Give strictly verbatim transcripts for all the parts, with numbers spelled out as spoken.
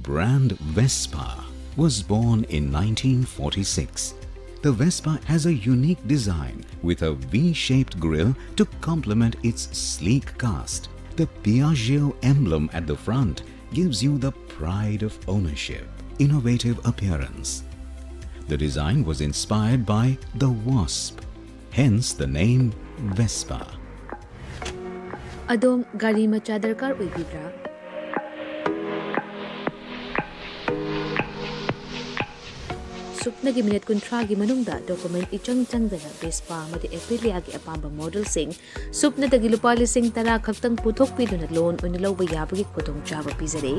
Brand Vespa was born in nineteen forty-six. The Vespa has a unique design with a V-shaped grille to complement its sleek cast. The Piaggio emblem at the front gives you the pride of ownership, innovative appearance. The design was inspired by the wasp, hence the name Vespa. ꯑꯗꯣꯝ ꯒꯥꯔꯤ ꯃꯆꯥ ꯗꯔꯀꯥꯔ ꯑꯣꯏꯕꯤꯕ꯭ꯔꯥ? ꯁꯨꯞꯅꯒꯤ minute ꯀꯨꯟꯊ꯭ꯔꯥꯒꯤ ꯃꯅꯨꯡꯗ document ꯏꯆꯪ ꯆꯪꯗꯅ Vespa ꯑꯃꯗꯤ ꯑꯦꯄꯤꯂꯤꯌꯥꯒꯤ ꯑꯄꯥꯝꯕ ꯃꯣꯗꯦꯜꯁꯤꯡ ꯁꯨꯞꯅꯇꯒꯤ ꯂꯨꯄꯥ ꯂꯤꯁꯤꯡ ꯇꯔꯥ ꯈꯛꯇꯪ ꯄꯨꯊꯣꯛꯄꯤꯗꯨꯅ ꯂꯣꯟ ꯑꯣꯏꯅ ꯂꯧꯕ ꯌꯥꯕꯒꯤ ꯈꯨꯗꯣꯡꯆꯥꯕ ꯄꯤꯖꯔꯤ꯫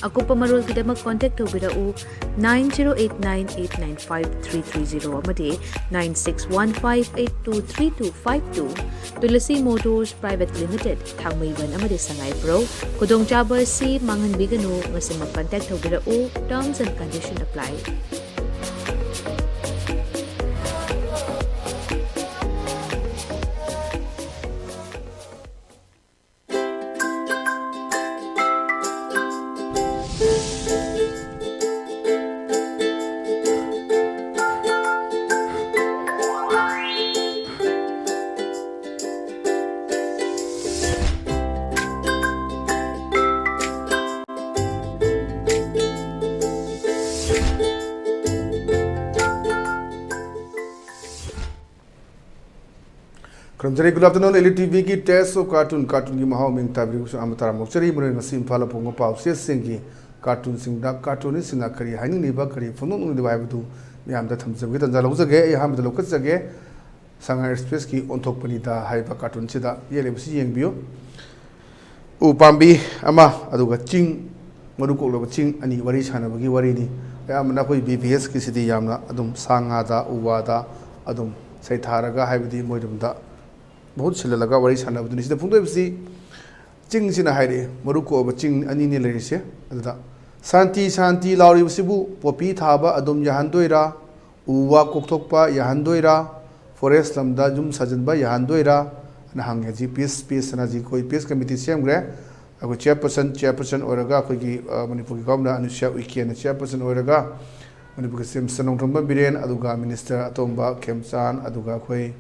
ꯑꯀꯨꯞꯄ ꯃꯔꯣꯜꯒꯤꯗꯃꯛ ꯀꯣꯟꯇꯦꯛ ꯇꯧꯕꯤꯔꯛꯎ, nine zero eight nine eight nine five three three zero ꯑꯃꯗꯤ nine six one five eight two three two five two꯫ Tulsi motors private limited, Thangmeiband ꯑꯃꯗꯤ ꯁꯉꯥꯏꯄ꯭ꯔꯧ꯫ ꯈꯨꯗꯣꯡꯆꯥꯕ ꯑꯁꯤ ꯃꯥꯡꯍꯟꯕꯤꯒꯅꯨ꯫ ꯉꯁꯤꯃꯛ ꯀꯟꯇꯦꯛ ꯇꯧꯕꯤꯔꯛꯎ꯫ Terms and condition apply꯫ ꯈꯨꯔꯨꯝꯖꯔꯤ꯫ Good afternoon, L E T ꯚꯤꯒꯤ Taste of Cartoon, ꯀꯥꯔꯇꯨꯟꯒꯤ ꯃꯍꯥꯎ ꯃꯤꯡ ꯇꯥꯕꯤꯔꯤꯕꯁꯨ ꯑꯃ ꯇꯔꯥꯃꯨꯛ ꯆꯔꯤ꯫ ꯃꯔꯨ ꯑꯣꯏꯅ ꯉꯁꯤ ꯏꯝꯐꯥꯜꯗ ꯐꯣꯡꯕ ꯄꯥꯎꯆꯦꯁꯤꯡꯒꯤ ꯀꯥꯔꯇꯨꯟꯁꯤꯡꯗ ꯀꯥꯔꯇꯨꯅꯤꯁꯁꯤꯡꯅ ꯀꯔꯤ ꯍꯥꯏꯅꯤꯡꯂꯤꯕ, ꯀꯔꯤ ꯐꯣꯡꯗꯣꯛꯅꯤꯡꯂꯤꯕ ꯍꯥꯏꯕꯗꯨ ꯃꯌꯥꯝꯗ ꯊꯝꯖꯕꯒꯤ ꯇꯥꯟꯖꯥ ꯂꯧꯖꯒꯦ꯫ ꯑꯩ ꯑꯍꯥꯟꯕꯗ ꯂꯧꯈꯠꯆꯒꯦ꯫ ꯁꯉꯥꯏ ꯑꯦꯛꯁꯄ꯭ꯔꯦꯁꯀꯤ ꯑꯣꯟꯊꯣꯛꯄꯅꯤꯗ ꯍꯥꯏꯕ ꯀꯥꯔꯇꯨꯟꯁꯤꯗ ꯌꯦꯛꯂꯤꯕꯁꯤ ꯌꯦꯡꯕꯤꯌꯨ꯫ ꯎ ꯄꯥꯝꯕꯤ ꯑꯃ, ꯑꯗꯨꯒ ꯆꯤꯡ, ꯃꯔꯨ ꯀꯣꯛꯂꯕ ꯆꯤꯡ ꯑꯅꯤ ꯋꯥꯔꯤ ꯁꯥꯟꯅꯕꯒꯤ ꯋꯥꯔꯤꯅꯤ꯫ ꯑꯌꯥꯝꯕꯅ ꯑꯩꯈꯣꯏ ꯕꯤ ꯕꯤ ꯑꯦꯁꯀꯤꯁꯤꯗꯤ ꯌꯥꯝꯅ ꯑꯗꯨꯝ ꯁꯥ ꯉꯥꯗ, ꯎ ꯋꯥꯗ ꯑꯗꯨꯝ ꯁꯩꯊꯥꯔꯒ, ꯍꯥꯏꯕꯗꯤ ꯃꯣꯏꯔꯣꯝꯗ ꯃꯍꯨꯠ ꯁꯤꯜꯍꯜꯂꯒ ꯋꯥꯔꯤ ꯁꯥꯟꯅꯕꯗꯨꯅꯤ꯫ ꯁꯤꯗ ꯐꯣꯡꯗꯣꯛꯏꯕꯁꯤ ꯆꯤꯡꯁꯤꯅ ꯍꯥꯏꯔꯛꯑꯦ, ꯃꯔꯨ ꯀꯣꯛꯂꯕ ꯆꯤꯡ ꯑꯅꯤꯅꯤ ꯂꯩꯔꯤꯁꯦ꯫ ꯑꯗꯨꯗ "ꯁꯥꯟꯇꯤ, ꯁꯥꯟꯇꯤ" ꯂꯥꯎꯔꯤꯕꯁꯤꯕꯨ ꯄꯣꯄꯤ ꯊꯥꯕ ꯑꯗꯨꯝ ꯌꯥꯍꯟꯗꯣꯏꯔꯥ? ꯎ ꯋꯥ ꯀꯣꯛꯊꯣꯛꯄ ꯌꯥꯍꯟꯗꯣꯏꯔꯥ? ꯐꯣꯔꯦꯁ ꯂꯝꯗ ꯌꯨꯝ ꯁꯥꯖꯤꯟꯕ ꯌꯥꯍꯟꯗꯣꯏꯔꯥ? ꯅ ꯍꯪꯉꯦ꯫ ꯍꯧꯖꯤꯛ ꯄꯤꯁ ꯄꯤꯁ ꯍꯥꯏꯅ ꯍꯧꯖꯤꯛ ꯑꯩꯈꯣꯏ ꯄꯤꯁ ꯀꯃꯤꯇꯤ ꯁꯦꯝꯈ꯭ꯔꯦ꯫ ꯑꯩꯈꯣꯏ ꯆꯤꯌꯔꯄꯔꯁꯟ ꯆꯤꯌꯔꯄꯔꯁꯟ ꯑꯣꯏꯔꯒ ꯑꯩꯈꯣꯏꯒꯤ ꯃꯅꯤꯄꯨꯔꯒꯤ ꯒꯣꯚꯔꯅꯔ ꯑꯅꯨꯁ꯭ꯌꯥ ꯎꯏꯀꯦꯅ ꯆꯤꯌꯔꯄꯔꯁꯟ ꯑꯣꯏꯔꯒ, ꯃꯅꯤꯄꯨꯔꯒꯤ ꯁꯤ ꯑꯦꯝ ꯅꯣꯡꯊꯣꯝꯕꯝ ꯕꯤꯔꯦꯟ, ꯑꯗꯨꯒ ꯃꯤꯅꯤꯁꯇꯔ ꯑꯇꯣꯝꯕ ꯈꯦꯝꯆꯥꯟ, ꯑꯗꯨꯒ ꯑꯩꯈꯣꯏ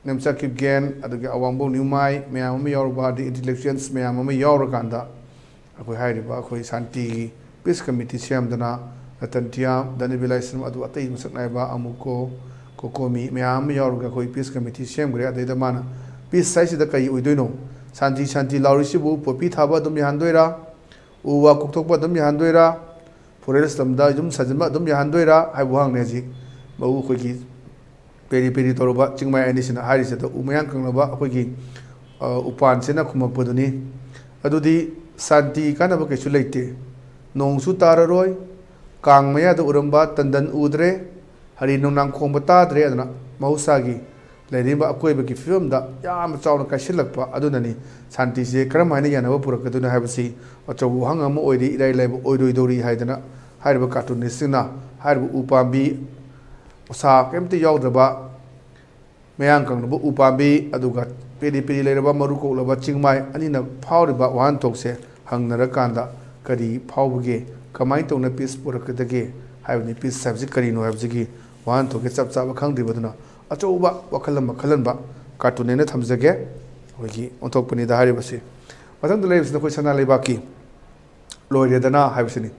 ꯅꯦꯝꯆꯥ ꯀꯤꯞꯒꯦꯟ, ꯑꯗꯨꯒ ꯑꯋꯥꯡꯕꯧ ꯅ꯭ꯌꯨꯃꯥꯏ ꯃꯌꯥꯝ ꯑꯃ ꯌꯥꯎꯔꯕ, ꯑꯗꯩ ꯏꯟꯇꯤꯂꯦꯛꯆꯨꯋꯦꯜꯁ ꯃꯌꯥꯝ ꯑꯃ ꯌꯥꯎꯔꯀꯥꯟꯗ, ꯑꯩꯈꯣꯏ ꯍꯥꯏꯔꯤꯕ ꯑꯩꯈꯣꯏ ꯁꯥꯟꯇꯤꯒꯤ ꯄꯤꯁ ꯀꯃꯤꯇꯤ ꯁꯦꯝꯗꯅ, ꯔꯇꯟ ꯇꯤꯌꯥꯝ, ꯗꯅꯤꯕꯤꯂꯥꯏꯁ꯭ꯔꯝ, ꯑꯗꯨ ꯑꯇꯩ ꯃꯁꯛ ꯅꯥꯏꯕ ꯑꯃꯨꯀꯣ, ꯀꯣꯀꯣꯃꯤ ꯃꯌꯥꯝ ꯑꯃ ꯌꯥꯎꯔꯒ ꯑꯩꯈꯣꯏ ꯄꯤꯁ ꯀꯃꯤꯇꯤ ꯁꯦꯝꯈ꯭ꯔꯦ꯫ ꯑꯗꯩꯗ ꯃꯥꯅ, "ꯄꯤꯁ ꯍꯥꯏꯁꯤꯗ ꯀꯔꯤ ꯑꯣꯏꯗꯣꯏꯅꯣ? ꯁꯥꯟꯇꯤ, ꯁꯥꯟꯇꯤ ꯂꯥꯎꯔꯤꯁꯤꯕꯨ ꯄꯣꯄꯤ ꯊꯥꯕ ꯑꯗꯨꯝ ꯌꯥꯍꯟꯗꯣꯏꯔꯥ? ꯎ ꯋꯥ ꯀꯣꯛꯊꯣꯛꯄ ꯑꯗꯨꯝ ꯌꯥꯍꯟꯗꯣꯏꯔꯥ? ꯐꯣꯔꯦꯁ ꯂꯝꯗ ꯌꯨꯝ ꯁꯥꯖꯤꯟꯕ ꯑꯗꯨꯝ ꯌꯥꯍꯟꯗꯣꯏꯔꯥ?" ꯍꯥꯏꯕ ꯋꯥꯍꯪꯅꯤ ꯍꯧꯖꯤꯛ ꯃꯧ ꯑꯩꯈꯣꯏꯒꯤ ꯄꯦꯔꯤ ꯄꯦꯔꯤ ꯇꯧꯔꯕ ꯆꯤꯡꯃꯥꯏ ꯑꯅꯤꯁꯤꯅ ꯍꯥꯏꯔꯤꯁꯦ꯫ ꯑꯗꯣ ꯎ ꯃꯌꯥꯡ ꯀꯪꯂꯕ ꯑꯩꯈꯣꯏꯒꯤ, ꯑ, ꯎꯄꯥꯟꯁꯤꯅ ꯈꯨꯝꯃꯛꯄꯗꯨꯅꯤ꯫ ꯑꯗꯨꯗꯤ ꯁꯥꯟꯇꯤ ꯀꯥꯟꯅꯕ ꯀꯩꯁꯨ ꯂꯩꯇꯦ꯫ ꯅꯣꯡꯁꯨ ꯇꯥꯔꯔꯣꯏ, ꯀꯥꯡ ꯃꯌꯥꯗ ꯎꯔꯝꯕ ꯇꯟꯗꯟ ꯎꯗ꯭ꯔꯦ, ꯍꯔꯤ ꯅꯣꯡꯅꯥꯡ ꯈꯣꯡꯕ ꯇꯥꯗ꯭ꯔꯦ꯫ ꯑꯗꯨꯅ ꯃꯍꯧꯁꯥꯒꯤ ꯂꯩꯔꯤꯕ ꯑꯀꯣꯏꯕꯒꯤ ꯐꯤꯕꯝꯗ ꯌꯥꯝꯅ ꯆꯥꯎꯅ ꯀꯥꯏꯁꯤꯜꯂꯛꯄ ꯑꯗꯨꯅꯅꯤ꯫ ꯁꯥꯟꯇꯤꯁꯦ ꯀꯔꯝ ꯍꯥꯏꯅ ꯌꯥꯅꯕ ꯄꯨꯔꯛꯀꯗꯣꯏꯅꯣ ꯍꯥꯏꯕꯁꯤ ꯑꯆꯧꯕ ꯋꯥꯍꯪ ꯑꯃ ꯑꯣꯏꯔꯤ, ꯏꯔꯥꯏ ꯂꯥꯏꯕ ꯑꯣꯏꯔꯣꯏꯗꯧꯔꯤ ꯍꯥꯏꯗꯅ ꯍꯥꯏꯔꯤꯕ ꯀꯥꯔꯇꯨꯅꯤꯁꯁꯤꯡꯅ ꯍꯥꯏꯔꯤꯕ ꯎ ꯄꯥꯝꯕꯤ ꯃꯁꯥ ꯀꯔꯤꯝꯇ ꯌꯥꯎꯗ꯭ꯔꯕ, ꯃꯌꯥꯡ ꯀꯪꯂꯕ ꯎ ꯄꯥꯝꯕꯤ, ꯑꯗꯨꯒ ꯄꯦꯔꯤ ꯄꯦꯔꯤ ꯂꯩꯔꯕ ꯃꯔꯨ ꯀꯣꯛꯂꯕ ꯆꯤꯡꯃꯥꯏ ꯑꯅꯤꯅ ꯐꯥꯎꯔꯤꯕ ꯋꯥꯍꯟꯊꯣꯛꯁꯦ ꯍꯪꯅꯔꯀꯥꯟꯗ ꯀꯔꯤ ꯐꯥꯎꯕꯒꯦ, ꯀꯃꯥꯏꯅ ꯇꯧꯅ ꯄꯤꯁ ꯄꯨꯔꯛꯀꯗꯒꯦ ꯍꯥꯏꯕꯅꯤ꯫ ꯄꯤꯁ ꯍꯥꯏꯕꯁꯤ ꯀꯔꯤꯅꯣ ꯍꯥꯏꯕꯁꯤꯒꯤ ꯋꯥꯍꯟꯊꯣꯛꯁꯦ ꯆꯞ ꯆꯥꯕ ꯈꯪꯗ꯭ꯔꯤꯕꯗꯨꯅ ꯑꯆꯧꯕ ꯋꯥꯈꯜ ꯑꯃ ꯈꯜꯍꯟꯕ ꯀꯥꯔꯇꯨꯟ ꯑꯩꯅ ꯊꯝꯖꯒꯦ꯫ ꯑꯩꯈꯣꯏꯒꯤ ꯑꯣꯟꯊꯣꯛꯄꯅꯤꯗ ꯍꯥꯏꯔꯤꯕꯁꯤ꯫ ꯃꯊꯪꯗ ꯂꯩꯔꯤꯕꯁꯤꯅ ꯑꯩꯈꯣꯏ ꯁꯅꯥ ꯂꯩꯕꯥꯛꯀꯤ ꯂꯣꯏꯔꯦꯗꯅ ꯍꯥꯏꯕꯁꯤꯅꯤ꯫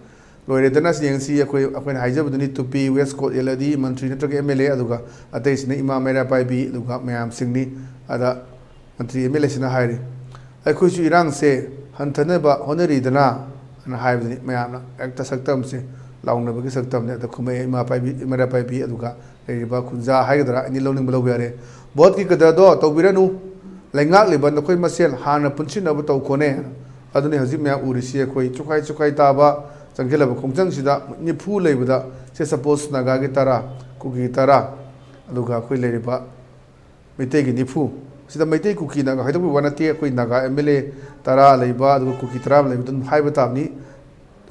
ꯂꯣꯏꯔꯦꯗꯅ ꯁꯤ ꯌꯦꯡꯁꯤ, ꯑꯩꯈꯣꯏ, ꯑꯩꯈꯣꯏꯅ ꯍꯥꯏꯖꯕꯗꯨꯅꯤ, ꯇꯨꯄꯤ, ꯋꯦꯁ ꯀꯣꯠ ꯌꯦꯜꯂꯗꯤ ꯃꯟꯇ꯭ꯔꯤ ꯅꯠꯇ꯭ꯔꯒ ꯑꯦꯝ ꯑꯦꯜ ꯑꯦ, ꯑꯗꯨꯒ ꯑꯇꯩꯁꯤꯅ ꯏꯃꯥ ꯃꯩꯔꯥ ꯄꯥꯏꯕꯤ, ꯑꯗꯨꯒ ꯃꯌꯥꯝꯁꯤꯡꯅꯤ꯫ ꯑꯗ ꯃꯟꯇ꯭ꯔꯤ ꯑꯦꯝ ꯑꯦꯜ ꯑꯦꯁꯤꯅ ꯍꯥꯏꯔꯤ, "ꯑꯩꯈꯣꯏꯁꯨ ꯏꯔꯥꯡꯁꯦ ꯍꯟꯊꯅꯕ ꯍꯣꯠꯅꯔꯤꯗꯅ" ꯑꯅ ꯍꯥꯏꯕꯗꯨꯅꯤ꯫ ꯃꯌꯥꯝꯅ ꯍꯦꯛꯇ ꯁꯛꯇꯝꯁꯦ ꯂꯥꯎꯅꯕꯒꯤ ꯁꯛꯇꯝꯅꯤ꯫ ꯑꯗ ꯈꯨꯝꯃꯛꯑꯦ ꯏꯃꯥ ꯄꯥꯏꯕꯤ, ꯃꯩꯔꯥ ꯄꯥꯏꯕꯤ, ꯑꯗꯨꯒ ꯂꯩꯔꯤꯕ ꯈꯨꯟꯖꯥ ꯍꯥꯏꯒꯗ꯭ꯔꯥ, ꯑꯅꯤ ꯂꯧꯅꯤꯡꯕ ꯂꯧꯕ ꯌꯥꯔꯦ꯫ "ꯚꯣꯠꯀꯤ ꯀꯗꯔꯗꯣ ꯇꯧꯕꯤꯔꯅꯨ, ꯂꯩꯉꯥꯛꯂꯤꯕ ꯅꯈꯣꯏ ꯃꯁꯦꯜ ꯍꯥꯟꯅ ꯄꯨꯟꯁꯤꯟꯅꯕ ꯇꯧꯈꯣꯅꯦ"꯫ ꯑꯗꯨꯅꯤ ꯍꯧꯖꯤꯛ ꯃꯌꯥꯝ ꯎꯔꯤꯁꯤ꯫ ꯑꯩꯈꯣꯏ ꯆꯨꯈꯥꯏ ꯆꯨꯈꯥꯏ ꯇꯥꯕ ꯆꯪꯁꯤꯜꯂꯕ ꯈꯣꯡꯖꯪꯁꯤꯗ ꯅꯤꯐꯨ ꯂꯩꯕꯗ, ꯁꯦ ꯁꯄꯣꯁ ꯅꯥꯒꯥꯒꯤ ꯇꯔꯥ, ꯀꯨꯀꯤ ꯇꯔꯥ, ꯑꯗꯨꯒ ꯑꯩꯈꯣꯏ ꯂꯩꯔꯤꯕ ꯃꯩꯇꯩꯒꯤ ꯅꯤꯐꯨ, ꯁꯤꯗ ꯃꯩꯇꯩ ꯀꯨꯀꯤ ꯅꯥꯒꯥ ꯈꯥꯏꯗꯣꯛꯄꯒꯤ ꯋꯥ ꯅꯠꯇꯦ꯫ ꯑꯩꯈꯣꯏ ꯅꯥꯒꯥ ꯑꯦꯝ ꯑꯦꯜ ꯑꯦ ꯇꯔꯥ ꯂꯩꯕ, ꯑꯗꯨꯒ ꯀꯨꯀꯤ ꯇꯔꯥ ꯂꯩꯕꯗꯨ ꯑꯗꯨꯝ ꯍꯥꯏꯕ ꯇꯥꯕꯅꯤ꯫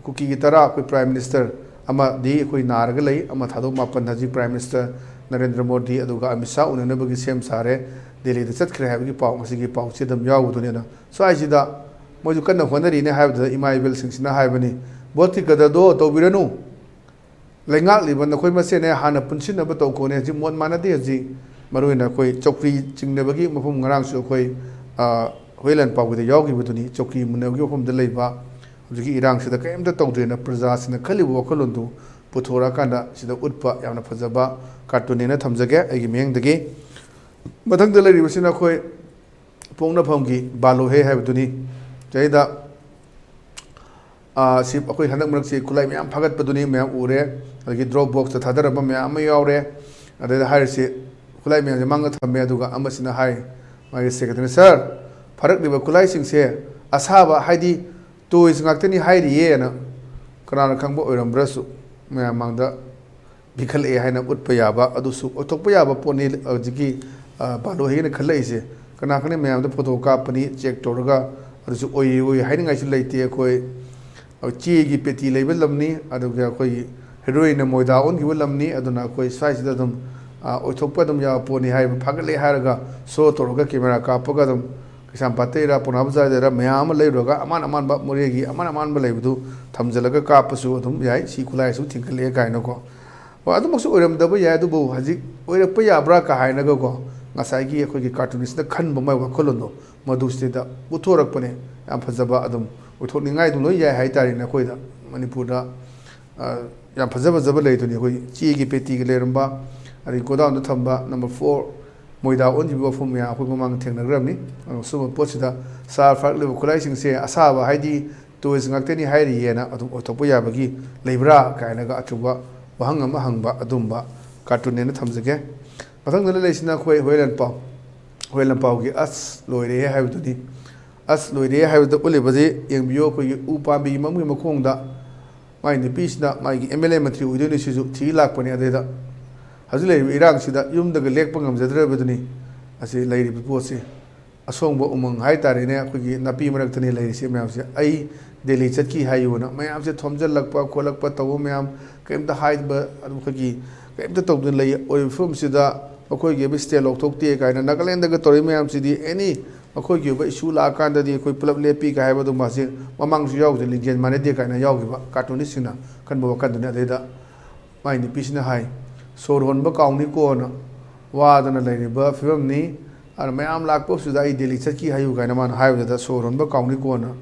ꯀꯨꯀꯤꯒꯤ ꯇꯔꯥ, ꯑꯩꯈꯣꯏ ꯄ꯭ꯔꯥꯏꯝ ꯃꯤꯅꯤꯁꯇꯔ ꯑꯃꯗꯤ ꯑꯩꯈꯣꯏ ꯅꯥꯔꯒ ꯂꯩ, ꯑꯃ ꯊꯥꯗꯣꯛ ꯃꯥꯄꯟ ꯍꯧꯖꯤꯛ ꯄ꯭ꯔꯥꯏꯝ ꯃꯤꯅꯤꯁꯇꯔ ꯅꯔꯦꯟꯗ꯭ꯔ ꯃꯣꯗꯤ ꯑꯗꯨꯒ ꯑꯃꯤꯠ ꯁꯥꯍ ꯎꯅꯅꯕꯒꯤ ꯁꯦꯝ ꯁꯥꯔꯦ, ꯗꯦꯜꯂꯤꯗ ꯆꯠꯈ꯭ꯔꯦ ꯍꯥꯏꯕꯒꯤ ꯄꯥꯎ ꯉꯁꯤꯒꯤ ꯄꯥꯎꯆꯦ ꯑꯗꯨꯝ ꯌꯥꯎꯕꯗꯨꯅꯤꯅ, ꯁ꯭ꯋꯥꯏꯁꯤꯗ ꯃꯣꯏꯁꯨ ꯀꯟꯅ ꯍꯣꯠꯅꯔꯤꯅꯦ ꯍꯥꯏꯕꯗꯨꯗ ꯏꯃꯥ ꯏꯕꯦꯜꯁꯤꯡꯁꯤꯅ ꯍꯥꯏꯕꯅꯤ, "ꯚꯣꯠꯀꯤ ꯀꯗꯔꯗꯣ ꯇꯧꯕꯤꯔꯅꯨ, ꯂꯩꯉꯥꯛꯂꯤꯕ ꯅꯈꯣꯏ ꯃꯁꯦꯟꯅꯦ ꯍꯥꯟꯅ ꯄꯨꯟꯁꯤꯟꯅꯕ ꯇꯧꯈꯣꯅꯦ, ꯍꯧꯖꯤꯛ ꯃꯣꯠ ꯃꯥꯟꯅꯗꯦ, ꯍꯧꯖꯤꯛ ꯃꯔꯨꯑꯣꯏꯅ ꯑꯩꯈꯣꯏ ꯆꯧꯀ꯭ꯔꯤ ꯆꯤꯡꯅꯕꯒꯤ ꯃꯐꯝ ꯉꯔꯥꯡꯁꯨ ꯑꯩꯈꯣꯏ ꯍꯨꯏꯂꯥꯟ ꯄꯥꯎꯒꯤꯗ ꯌꯥꯎꯈꯤꯕꯗꯨꯅꯤ, ꯆꯧꯀ꯭ꯔꯤ ꯃꯨꯟꯅꯕꯒꯤ ꯃꯐꯝꯗ ꯂꯩꯕ ꯍꯧꯖꯤꯛꯀꯤ ꯏꯔꯥꯡꯁꯤꯗ ꯀꯔꯤꯝꯇ ꯇꯧꯗ꯭ꯔꯦꯅ ꯄ꯭ꯔꯖꯥꯁꯤꯡꯅ ꯈꯜꯂꯤꯕ ꯋꯥꯈꯜꯂꯣꯟꯗꯨ ꯄꯨꯊꯣꯔꯛꯑꯀꯥꯟꯗ ꯁꯤꯗ ꯎꯠꯄ ꯌꯥꯝꯅ ꯐꯖꯕ ꯀꯥꯔꯇꯨꯟꯅꯦꯅ ꯊꯝꯖꯒꯦ ꯑꯩꯒꯤ ꯃꯤꯠꯌꯦꯡꯗꯒꯤ꯫ ꯃꯊꯪꯗ ꯂꯩꯔꯤꯕꯁꯤꯅ ꯑꯩꯈꯣꯏ ꯄꯣꯛꯅꯐꯝꯒꯤ ꯕꯥꯂꯣꯍꯦ ꯍꯥꯏꯕꯗꯨꯅꯤ꯫ ꯁꯤꯗꯩꯗ ꯁꯤ ꯑꯩꯈꯣꯏ ꯍꯟꯗꯛ ꯃꯔꯛꯁꯤ ꯈꯨꯠꯂꯥꯏ ꯃꯌꯥꯝ ꯐꯥꯒꯠꯄꯗꯨꯅꯤ ꯃꯌꯥꯝ ꯎꯔꯦ꯫ ꯑꯗꯒꯤ ꯗ꯭ꯔꯣꯞ ꯕꯣꯛꯁꯇ ꯊꯥꯗꯔꯝꯕ ꯃꯌꯥꯝ ꯑꯃ ꯌꯥꯎꯔꯦ꯫ ꯑꯗꯩꯗ ꯍꯥꯏꯔꯤꯁꯤ ꯈꯨꯠꯂꯥꯏ ꯃꯌꯥꯝꯁꯦ ꯃꯥꯡꯗ ꯊꯝꯃꯦ꯫ ꯑꯗꯨꯒ ꯑꯃꯁꯤꯅ ꯍꯥꯏ, ꯃꯥꯒꯤ ꯁꯦꯀ꯭ꯔꯦꯇꯔꯤꯅ, "ꯁꯥꯔ, ꯐꯥꯔꯛꯂꯤꯕ ꯈꯨꯠꯂꯥꯏꯁꯤꯡꯁꯦ ꯑꯁꯥꯕ ꯍꯥꯏꯗꯤ ꯇꯣꯏꯁ ꯉꯥꯛꯇꯅꯤ ꯍꯥꯏꯔꯤꯌꯦꯅ ꯀꯅꯥꯅ ꯈꯪꯕ ꯑꯣꯏꯔꯝꯕ꯭ꯔꯁꯨ ꯃꯌꯥꯝ ꯃꯥꯡꯗ ꯄꯤꯈꯠꯂꯛꯑꯦ ꯍꯥꯏꯅ ꯎꯠꯄ ꯌꯥꯕ, ꯑꯗꯨꯁꯨ ꯑꯣꯏꯊꯣꯛꯄ ꯌꯥꯕ ꯄꯣꯠꯅꯤ ꯍꯧꯖꯤꯛꯀꯤ ꯕꯥꯂꯣꯍꯦꯅ ꯈꯜꯂꯛꯏꯁꯦ꯫ ꯀꯅꯥ ꯈꯪꯅꯤ ꯃꯌꯥꯝꯗ ꯐꯣꯇꯣ ꯀꯥꯞꯄꯅꯤ ꯆꯦꯛ ꯇꯧꯔꯒ ꯑꯗꯨꯁꯨ ꯑꯣꯏ ꯑꯣꯏ ꯍꯥꯏꯅꯤꯡꯉꯥꯏꯁꯨ ꯂꯩꯇꯦ꯫ ꯑꯩꯈꯣꯏ ꯆꯦꯒꯤ ꯄꯦꯇꯤ ꯂꯩꯕ ꯂꯝꯅꯤ, ꯑꯗꯨꯒ ꯑꯩꯈꯣꯏꯒꯤ ꯍꯦꯔꯣꯏꯟꯅ ꯃꯣꯏꯗꯥ ꯑꯣꯟꯈꯤꯕ ꯂꯝꯅꯤ꯫ ꯑꯗꯨꯅ ꯑꯩꯈꯣꯏ ꯁ꯭ꯋꯥꯏꯁꯤꯗ ꯑꯗꯨꯝ ꯑꯣꯏꯊꯣꯛꯄ ꯑꯗꯨꯝ ꯌꯥꯕ ꯄꯣꯠꯅꯤ ꯍꯥꯏꯕ ꯐꯥꯒꯠꯂꯦ ꯍꯥꯏꯔꯒ ꯁꯣ ꯇꯧꯔꯒ ꯀꯦꯃꯦꯔꯥ ꯀꯥꯞꯄꯒ ꯑꯗꯨꯝ ꯀꯩꯁꯥꯝꯄꯥꯠꯇꯩꯔ ꯄꯥꯎꯅꯥ ꯕꯖꯥꯔꯗꯩꯔ ꯃꯌꯥꯝ ꯑꯃ ꯂꯩꯔꯨꯔꯒ ꯑꯃꯥꯟ ꯑꯃꯥꯟꯕ ꯃꯣꯔꯦꯒꯤ ꯑꯃꯥꯟ ꯑꯃꯥꯟꯕ ꯂꯩꯕꯗꯨ ꯊꯝꯖꯤꯜꯂꯒ ꯀꯥꯞꯄꯁꯨ ꯑꯗꯨꯝ ꯌꯥꯏ꯫ ꯁꯤ ꯈꯨꯠꯂꯥꯏꯁꯨ ꯊꯤꯡꯒꯠꯂꯛꯑꯦ ꯀꯥꯏꯅꯀꯣ꯫ ꯍꯣꯏ, ꯑꯗꯨꯃꯛꯁꯨ ꯑꯣꯏꯔꯝꯗꯕ ꯌꯥꯏ, ꯑꯗꯨꯕꯨ ꯍꯧꯖꯤꯛ ꯑꯣꯏꯔꯛꯄ ꯌꯥꯕ꯭ꯔꯥ ꯀ ꯍꯥꯏꯅꯒꯀꯣ, ꯉꯁꯥꯏꯒꯤ ꯑꯩꯈꯣꯏꯒꯤ ꯀꯥꯔꯇꯨꯅꯤꯁꯅ ꯈꯟꯕ ꯃꯥꯏ ꯋꯥꯈꯜꯂꯣꯟꯗꯣ ꯃꯗꯨ ꯁꯤꯗꯩꯗ ꯎꯠꯊꯣꯔꯛꯄꯅꯦ꯫ ꯌꯥꯝ ꯐꯖꯕ, ꯑꯗꯨꯝ ꯑꯣꯏꯊꯣꯛꯅꯤꯡꯉꯥꯏ ꯑꯗꯨꯝ ꯂꯣꯏ ꯌꯥꯏ ꯍꯥꯏꯇꯥꯔꯦꯅꯦ꯫ ꯑꯩꯈꯣꯏꯗ ꯃꯅꯤꯄꯨꯔꯗ ꯌꯥꯝ ꯐꯖ ꯐꯖꯕ ꯂꯩꯗꯨꯅꯤ꯫ ꯑꯩꯈꯣꯏ ꯆꯦꯒꯤ ꯄꯦꯇꯤꯒ ꯂꯩꯔꯝꯕ, ꯑꯗꯒꯤ ꯒꯣꯗꯥꯎꯟꯗ ꯊꯝꯕ ꯅꯝꯕꯔ ꯐꯣꯔ ꯃꯣꯏꯗꯥ ꯑꯣꯟꯈꯤꯕ ꯋꯥꯐꯝ ꯃꯌꯥꯝ ꯑꯩꯈꯣꯏ ꯃꯃꯥꯡꯗ ꯊꯦꯡꯅꯈ꯭ꯔꯕꯅꯤ꯫ ꯑꯗꯣ ꯁꯨꯝꯕ ꯄꯣꯠꯁꯤꯗ ꯁꯥꯔ ꯐꯥꯔꯛꯂꯤꯕ ꯈꯨꯠꯂꯥꯏꯁꯤꯡꯁꯦ ꯑꯁꯥꯕ ꯍꯥꯏꯗꯤ ꯇꯣꯏꯁ ꯉꯥꯛꯇꯅꯤ ꯍꯥꯏꯔꯤꯌꯦꯅ ꯑꯗꯨꯝ ꯑꯣꯏꯊꯣꯛꯄ ꯌꯥꯕꯒꯤ ꯂꯩꯕ꯭ꯔꯥ ꯀꯥꯏꯅꯒ ꯑꯆꯨꯝꯕ ꯋꯥꯍꯪ ꯑꯃ ꯍꯪꯕ ꯑꯗꯨꯝꯕ ꯀꯥꯔꯇꯨꯟꯅꯦꯅ ꯊꯝꯖꯒꯦ꯫ ꯃꯊꯪꯗ ꯂꯩꯔꯤꯁꯤꯅ ꯑꯩꯈꯣꯏ ꯍꯣꯏ ꯂꯟꯄꯥꯎ꯫ ꯍꯣꯏ ꯂꯟꯄꯥꯎꯒꯤ "ꯑꯁ ꯂꯣꯏꯔꯦꯍꯦ" ꯍꯥꯏꯕꯗꯨꯅꯤ꯫ "ꯑꯁ ꯂꯣꯏꯔꯦꯍꯦ" ꯍꯥꯏꯕꯗ ꯎꯠꯂꯤꯕꯁꯤ ꯌꯦꯡꯕꯤꯌꯨ, ꯑꯩꯈꯣꯏꯒꯤ ꯎ ꯄꯥꯝꯕꯤ ꯑꯃꯒꯤ ꯃꯈꯣꯡꯗ ꯃꯥꯏ ꯅꯨꯄꯤꯁꯤꯅ ꯃꯥꯒꯤ ꯑꯦꯝ ꯑꯦꯜ ꯑꯦ ꯃꯟꯇ꯭ꯔꯤ ꯑꯣꯏꯗꯣꯏꯅꯤ, ꯁꯤꯁꯨ ꯊꯤ ꯂꯥꯛꯄꯅꯤ꯫ ꯑꯗꯩꯗ ꯍꯧꯖꯤꯛ ꯂꯩꯔꯤꯕ ꯏꯔꯥꯡꯁꯤꯗ ꯌꯨꯝꯗꯒ ꯂꯦꯛꯄ ꯉꯝꯖꯗ꯭ꯔꯕꯗꯨꯅꯤ꯫ ꯑꯁꯤ ꯂꯩꯔꯤꯕ ꯄꯣꯠꯁꯤ ꯑꯁꯣꯡꯕ ꯎꯃꯪ ꯍꯥꯏꯇꯥꯔꯦꯅꯦ, ꯑꯩꯈꯣꯏꯒꯤ ꯅꯥꯄꯤ ꯃꯔꯛꯇꯅꯤ ꯂꯩꯔꯤꯁꯦ ꯃꯌꯥꯝꯁꯦ꯫ ꯑꯩ ꯗꯦꯜꯂꯤ ꯆꯠꯈꯤ ꯍꯥꯏꯌꯨꯅ ꯃꯌꯥꯝꯁꯦ ꯊꯣꯝꯖꯤꯜꯂꯛꯄ ꯈꯣꯠꯂꯛꯄ ꯇꯧꯕ ꯃꯌꯥꯝ, ꯀꯔꯤꯝꯇ ꯍꯥꯏꯕ, ꯑꯗꯨꯝ ꯑꯩꯈꯣꯏꯒꯤ ꯀꯔꯤꯝꯇ ꯇꯧꯗꯅ ꯂꯩ꯫ ꯑꯣꯏꯕ ꯐꯤꯕꯝꯁꯤꯗ ꯃꯈꯣꯏꯒꯤ ꯑꯣꯏꯕ stay ꯂꯧꯊꯣꯛꯇꯦ ꯀꯥꯏꯅ ꯅꯥꯒꯥꯂꯦꯟꯗꯒ ꯇꯧꯔꯤ ꯃꯌꯥꯝꯁꯤꯗꯤ, ꯑꯦꯅꯤ ꯃꯈꯣꯏꯒꯤ ꯑꯣꯏꯕ issue ꯂꯥꯛꯑꯀꯥꯟꯗꯗꯤ ꯑꯩꯈꯣꯏ ꯄꯨꯂꯞ ꯂꯦꯞꯄꯤ ꯀꯥꯏ ꯍꯥꯏꯕ ꯑꯗꯨꯝꯕꯁꯦ ꯃꯃꯥꯡꯁꯨ ꯌꯥꯎꯈꯤꯕ, ꯂꯤꯡꯖꯦꯜ ꯃꯥꯟꯅꯗꯦ ꯀꯥꯏꯅ ꯌꯥꯎꯈꯤꯕ cartoonistꯁꯤꯡꯅ ꯀꯟꯕ ꯋꯥꯈꯜꯗꯨꯅꯤ꯫ ꯑꯗꯩꯗ ꯃꯥꯏ ꯅꯨꯄꯤꯁꯤꯅ ꯍꯥꯏ, "ꯁꯣꯔ ꯍꯣꯟꯕ ꯀꯥꯎꯅꯤꯀꯣꯅ ꯋꯥꯗꯅ ꯂꯩꯔꯤꯕ ꯐꯤꯕꯝꯅꯤ꯫ ꯑꯗꯨꯅ ꯃꯌꯥꯝ ꯂꯥꯛꯄꯁꯤꯗ ꯑꯩ ꯗꯦꯜꯂꯤ ꯆꯠꯈꯤ ꯍꯥꯏꯌꯨ" ꯀꯥꯏꯅ ꯃꯥꯅ ꯍꯥꯏꯕꯗꯨꯗ ꯁꯣꯔ ꯍꯣꯟꯕ ꯀꯥꯎꯅꯤꯀꯣꯅ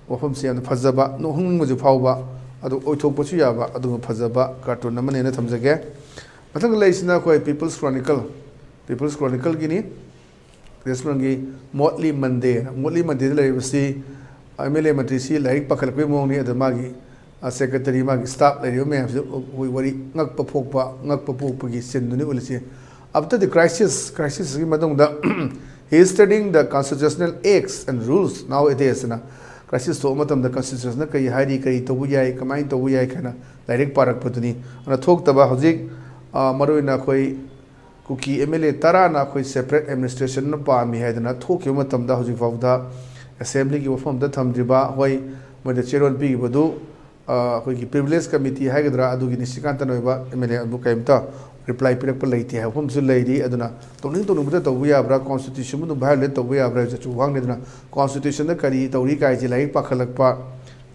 ꯋꯥꯐꯝꯁꯦ ꯌꯥꯝꯅ ꯐꯖꯕ, ꯅꯣꯛꯅꯤꯡꯕꯁꯨ ꯐꯥꯎꯕ, ꯑꯗꯨ ꯑꯣꯏꯊꯣꯛꯄꯁꯨ ꯌꯥꯕ ꯑꯗꯨꯒꯨꯝꯕ ꯐꯖꯕ cartoon ꯑꯃꯅꯦꯅ ꯊꯝꯖꯒꯦ꯫ ꯃꯊꯪꯗ ꯂꯩꯔꯤꯁꯤꯅ ꯑꯩꯈꯣꯏ People's Chronicle, People's Chronicleꯒꯤꯅꯤ꯫ ꯄ꯭ꯔꯦꯁ ꯃꯔꯝꯒꯤ ꯃꯣꯠꯂꯤ ꯃꯟꯗꯦ, ꯃꯣꯠꯂꯤ ꯃꯟꯗꯦꯗ ꯂꯩꯔꯤꯕꯁꯤ ꯑꯦꯝ ꯑꯦꯜ ꯑꯦ ꯃꯟꯇ꯭ꯔꯤꯁꯤ ꯂꯥꯏꯔꯤꯛ ꯄꯥꯈꯠꯂꯛꯄꯒꯤ ꯃꯑꯣꯡꯅꯤ꯫ ꯑꯗ ꯃꯥꯒꯤ ꯁꯦꯀ꯭ꯔꯦꯇꯔꯤ, ꯃꯥꯒꯤ ꯁ꯭ꯇꯥꯐ ꯂꯩꯔꯤꯕ ꯃꯌꯥꯝꯁꯤ ꯑꯩꯈꯣꯏ ꯋꯥꯔꯤ ꯉꯛꯄ ꯄꯣꯛꯄ, ꯉꯛꯄ ꯄꯣꯛꯄꯒꯤ ꯁꯤꯟꯗꯨꯅꯤ ꯎꯠꯂꯤꯁꯤ꯫ After the crisis, crisisꯀꯤ ꯃꯇꯨꯡꯗ he is studying the constitutional acts and rules nowadays ꯍꯥꯏꯅ, crisis ꯊꯣꯛꯄ ꯃꯇꯝꯗ constitutionꯅ ꯀꯔꯤ ꯍꯥꯏꯔꯤ, ꯀꯔꯤ ꯇꯧꯕ ꯌꯥꯏ, ꯀꯃꯥꯏꯅ ꯇꯧꯕ ꯌꯥꯏ ꯍꯥꯏꯅ ꯂꯥꯏꯔꯤꯛ ꯄꯥꯔꯛꯄꯗꯨꯅꯤ꯫ ꯑꯗꯨꯅ ꯊꯣꯛꯇꯕ ꯍꯧꯖꯤꯛ, ꯑ, ꯃꯔꯨꯑꯣꯏꯅ ꯑꯩꯈꯣꯏ ꯀꯨꯀꯤ ꯑꯦꯝ ꯑꯦꯜ ꯑꯦ ꯇꯔꯥꯅ ꯑꯩꯈꯣꯏ separate administrationꯅ ꯄꯥꯝꯃꯤ ꯍꯥꯏꯗꯅ ꯊꯣꯛꯈꯤꯕ ꯃꯇꯝꯗ ꯍꯧꯖꯤꯛ ꯐꯥꯎꯗ ꯑꯦꯁꯦꯝꯕ꯭ꯂꯤꯒꯤ ꯋꯥꯐꯝꯗ ꯊꯝꯗ꯭ꯔꯤꯕ, ꯍꯣꯏ, ꯃꯣꯏꯗ ꯆꯦꯔꯣꯜ ꯄꯤꯈꯤꯕꯗꯨ, ꯑ, ꯑꯩꯈꯣꯏꯒꯤ privilege committee ꯍꯥꯏꯒꯗ꯭ꯔꯥ, ꯑꯗꯨꯒꯤ ꯅꯤꯁꯤꯀꯥꯟꯇꯟ ꯑꯣꯏꯕ ꯑꯦꯝ ꯑꯦꯜ ꯑꯦ ꯑꯗꯨ ꯀꯔꯤꯝꯇ reply ꯄꯤꯔꯛꯄ ꯂꯩꯇꯦ ꯍꯥꯏꯕ ꯋꯥꯐꯝꯁꯨ ꯂꯩꯔꯤ꯫ ꯑꯗꯨꯅ ꯇꯧꯅꯤꯡ ꯇꯧꯅꯤꯡꯕꯗ ꯇꯧꯕ ꯌꯥꯕ꯭ꯔꯥ, constitutionꯕꯨ ꯑꯗꯨꯝ violate ꯇꯧꯕ ꯌꯥꯕ꯭ꯔꯥ ꯍꯥꯏꯕꯁꯨ ꯑꯆꯨꯝꯕ ꯋꯥꯍꯪꯅꯤ꯫ ꯑꯗꯨꯅ constitutionꯗ ꯀꯔꯤ ꯇꯧꯔꯤ ꯀꯥꯏꯁꯤ ꯂꯥꯏꯔꯤꯛ ꯄꯥꯈꯠꯂꯛꯄ,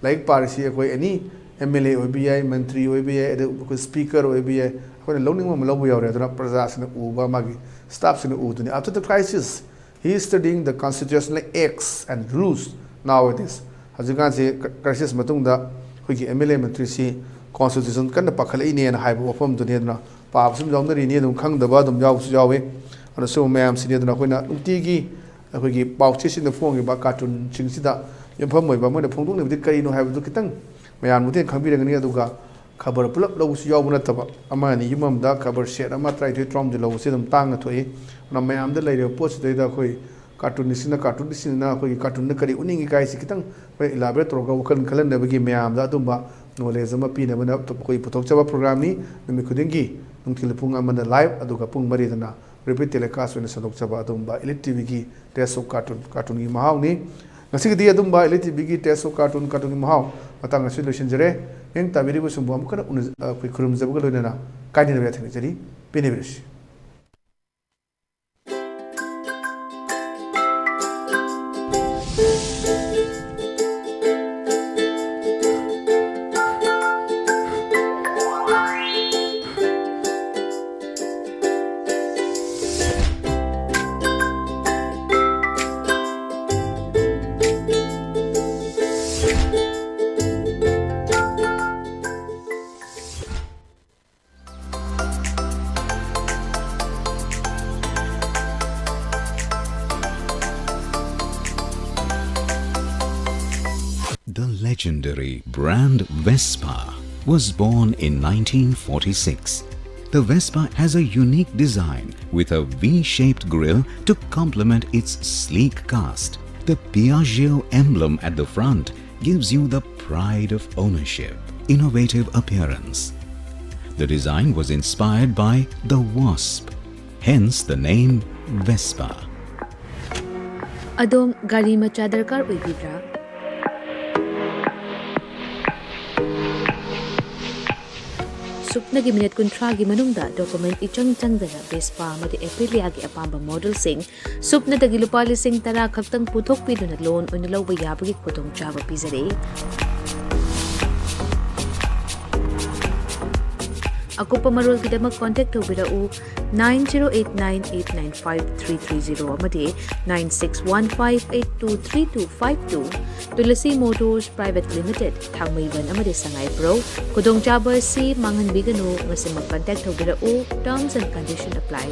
ꯂꯥꯏꯔꯤꯛ ꯄꯥꯔꯤꯁꯤ ꯑꯩꯈꯣꯏ any ꯑꯦꯝ ꯑꯦꯜ ꯑꯦ ꯑꯣꯏꯕ ꯌꯥꯏ, ꯃꯟꯇ꯭ꯔꯤ ꯑꯣꯏꯕ ꯌꯥꯏ, ꯑꯗ ꯑꯩꯈꯣꯏ ꯁ꯭ꯄꯤꯀꯔ ꯑꯣꯏꯕ ꯌꯥꯏ, ꯑꯩꯈꯣꯏꯅ ꯂꯧꯅꯤꯡꯕ ꯑꯃ ꯂꯧꯕ ꯌꯥꯎꯔꯦ꯫ ꯑꯗꯨꯅ ꯄ꯭ꯔꯖꯥꯁꯤꯡꯅ ꯎꯕ, ꯃꯥꯒꯤ ꯁ꯭ꯇꯥꯐꯁꯤꯡꯅ ꯎꯗꯨꯅꯤ꯫ After the crisis, he is studying the constitutional acts and rules nowadays. ꯍꯧꯖꯤꯛꯀꯥꯟꯁꯤ crisis ꯃꯇꯨꯡꯗ ꯑꯩꯈꯣꯏꯒꯤ ꯑꯦꯝ ꯑꯦꯜ ꯑꯦ ꯃꯟꯇ꯭ꯔꯤꯁꯤ constitution ꯀꯟꯅ ꯄꯥꯈꯠꯂꯛꯏꯅꯦꯅ ꯍꯥꯏꯕ ꯋꯥꯐꯝꯗꯨꯅꯤ꯫ ꯑꯗꯨꯅ ꯄꯥꯕꯁꯨ ꯑꯗꯨꯝ ꯌꯥꯎꯅꯔꯤꯅꯤ, ꯑꯗꯨꯝ ꯈꯪꯗꯕ ꯑꯗꯨꯝ ꯌꯥꯎꯕꯁꯨ ꯌꯥꯎꯏ꯫ ꯑꯗꯨꯅ ꯁꯤꯒꯨꯝꯕ ꯃꯌꯥꯝꯁꯤꯅꯤ꯫ ꯑꯗꯨꯅ ꯑꯩꯈꯣꯏꯅ ꯅꯨꯡꯇꯤꯒꯤ ꯑꯩꯈꯣꯏꯒꯤ ꯄꯥꯎꯆꯦꯁꯤꯡꯗ ꯐꯣꯡꯉꯤꯕ cartoonꯁꯤꯡꯁꯤꯗ ꯌꯨꯝꯐꯝ ꯑꯣꯏꯕ ꯃꯣꯏꯅ ꯐꯣꯡꯗꯣꯛꯂꯤꯕꯗꯤ ꯀꯔꯤꯅꯣ ꯍꯥꯏꯕꯗꯨ ꯈꯤꯇꯪ ꯃꯌꯥꯝꯅ ꯃꯇꯦꯡ ꯈꯪꯕꯤꯔꯒꯅꯤ꯫ ꯑꯗꯨꯒ ꯈꯕꯔ ꯄꯨꯂꯞ ꯂꯧꯕꯁꯨ ꯌꯥꯎꯕ ꯅꯠꯇꯕ, ꯑꯃ ꯑꯅꯤ ꯌꯨꯝ ꯑꯃꯗ ꯈꯕꯔ set ꯑꯃ ꯇꯔꯥꯅꯤꯊꯣꯏ ꯇꯔꯥꯍꯨꯝꯗꯣꯏ ꯂꯧꯕꯁꯤ ꯑꯗꯨꯝ ꯇꯥꯡꯅ ꯊꯣꯛꯏ꯫ ꯑꯗꯨꯅ ꯃꯌꯥꯝꯗ ꯂꯩꯔꯤꯕ ꯄꯣꯠꯁꯤꯗꯩꯗ ꯑꯩꯈꯣꯏ cartoonistꯁꯤꯡꯅ, cartoonistꯁꯤꯡꯅ ꯑꯩꯈꯣꯏꯒꯤ cartoonꯗ ꯀꯔꯤ ꯎꯠꯅꯤꯡꯉꯤ ꯀꯥꯏꯁꯤ ꯈꯤꯇꯪ ꯑꯩꯈꯣꯏ elaborate ꯇꯧꯔꯒ ꯋꯥꯈꯜ ꯈꯜꯍꯟꯅꯕꯒꯤ ꯃꯌꯥꯝꯗ ꯑꯗꯨꯝꯕ knowledge ꯑꯃ ꯄꯤꯅꯕꯅ ꯑꯩꯈꯣꯏ ꯄꯨꯊꯣꯛꯆꯕ programꯅꯤ꯫ ꯅꯨꯃꯤꯠ ꯈꯨꯗꯤꯡꯒꯤ ꯅꯨꯡꯊꯤꯜ ꯄꯨꯡ ꯑꯃꯗ live, ꯑꯗꯨꯒ ꯄꯨꯡ ꯃꯔꯤꯗꯅ repeat telecast ꯑꯣꯏꯅ ꯁꯟꯗꯣꯛꯆꯕ ꯑꯗꯨꯒꯨꯝꯕ Elite TVꯒꯤ Taste of Cartoon, cartoonꯒꯤ ꯃꯍꯥꯎꯅꯤ꯫ ꯉꯁꯤꯒꯤꯗꯤ ꯑꯗꯨꯝꯕ Elite TVꯒꯤ Taste of Cartoon, cartoonꯒꯤ ꯃꯍꯥꯎ ꯃꯇꯥꯡ ꯑꯁꯤ ꯂꯣꯏꯁꯤꯟꯖꯔꯦ꯫ ꯃꯤꯠꯌꯦꯡ ꯇꯥꯕꯤꯔꯤꯕꯁꯤꯡꯕꯨ ꯑꯃꯨꯛ ꯍꯟꯅ ꯎꯅ-, ꯑꯩꯈꯣꯏ ꯈꯨꯔꯨꯝꯖꯕꯒ ꯂꯣꯏꯅꯅ ꯀꯥꯏꯅꯅꯕ ꯌꯥꯊꯪ ꯅꯤꯖꯔꯤ꯫ ꯄꯦꯟꯅꯕꯤꯔꯁꯤ꯫ The legendary brand Vespa was born in nineteen forty-six. The Vespa has a unique design with a V-shaped grille to complement its sleek cast. The Piaggio emblem at the front gives you the pride of ownership, innovative appearance. The design was inspired by the wasp, hence the name Vespa. ꯑꯗꯣꯝ ꯒꯥꯔꯤ ꯃꯆꯥ ꯗꯔꯀꯥꯔ ꯑꯣꯏꯕꯤꯕ꯭ꯔꯥ? ꯁꯨꯞꯅꯒꯤ minute ꯀꯨꯟꯊ꯭ꯔꯥꯒꯤ ꯃꯅꯨꯡꯗ document ꯏꯆꯪ ꯆꯪꯗꯅ Vespa ꯑꯃꯗꯤ ꯑꯦꯄ꯭ꯔꯤꯂꯤꯌꯥꯒꯤ ꯑꯄꯥꯝꯕ ꯃꯣꯗꯦꯜꯁꯤꯡ ꯁꯨꯞꯅꯗꯒꯤ ꯂꯨꯄꯥ ꯂꯤꯁꯤꯡ ꯇꯔꯥ ꯈꯛꯇꯪ ꯄꯨꯊꯣꯛꯄꯤꯗꯨꯅ ꯂꯣꯟ ꯑꯣꯏꯅ ꯂꯧꯕ ꯌꯥꯕꯒꯤ ꯈꯨꯗꯣꯡꯆꯥꯕ ꯄꯤꯖꯔꯤ꯫ ꯑꯀꯨꯞꯄ ꯃꯔꯣꯜꯒꯤꯗꯃꯛ ꯀꯣꯟꯇꯦꯛ ꯇꯧꯕꯤꯔꯛꯎ nine zero eight nine eight nine five three three zero ꯑꯃꯗꯤ nine six one five eight two three two five two꯫ Tulsi motors private limited, Thangmeiband ꯑꯃꯗꯤ ꯁꯉꯥꯏꯄ꯭ꯔꯧ꯫ ꯈꯨꯗꯣꯡꯆꯥꯕ ꯑꯁꯤ ꯃꯥꯡꯍꯟꯕꯤꯒꯅꯨ, ꯉꯁꯤꯃꯛ ꯀꯟꯇꯦꯛ ꯇꯧꯕꯤꯔꯛꯎ꯫ Terms and condition apply꯫